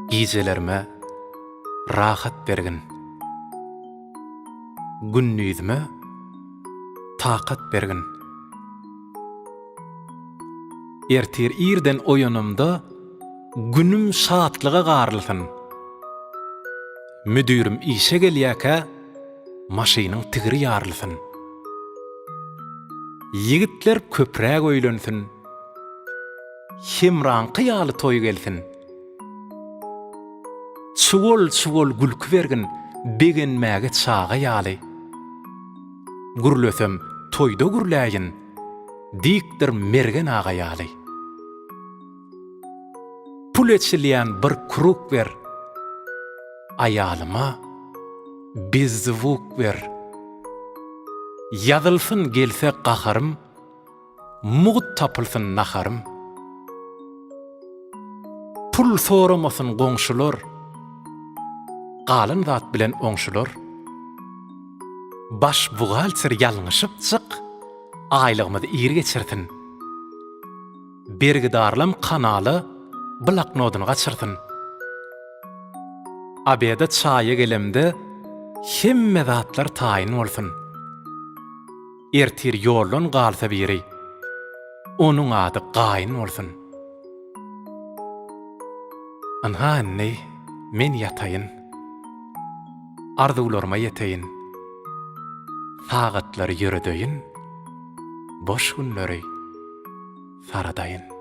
Gijelerime rahat bergin. Gündizime takat bergin. Ertir irden oýanamda günüm şatlyga garylsyn. Müdirim işe gelýäkä maşynyň tigri ýarylsyn. Ýigitler köpräk öýlensin. Hemraňky ýaly toý gelsin. Çuwal-çuwal gülki bergin begenmäge çaga ýaly. Gürlesem toýda gürläýin, dikdir Mergen aga ýaly. Pul eçilýän bir kruk ber, aýalyma bezzwuk ber. Ýazylsyn gelse gaharym, Mugt tapylsyn naharym. Pul soramasyn goňşular, Galan zat bilen oňşular. Baş buhgalter ýalňyşypjyk, Aýlygymyzy ir geçirsin. Bergidarlam kanala bloknodyny gaçyrsyn. Obeda çaýa gelemde hemme zatlar taýyn bolsun. Ertir ýoldan galsa biri, Onuň ady gaýyn bolsun. Ynha indi men ýataýyn, Arzuwlaryma ýeteýin. Sagatlary ýöredeýin, Boş günleri saradaýyn.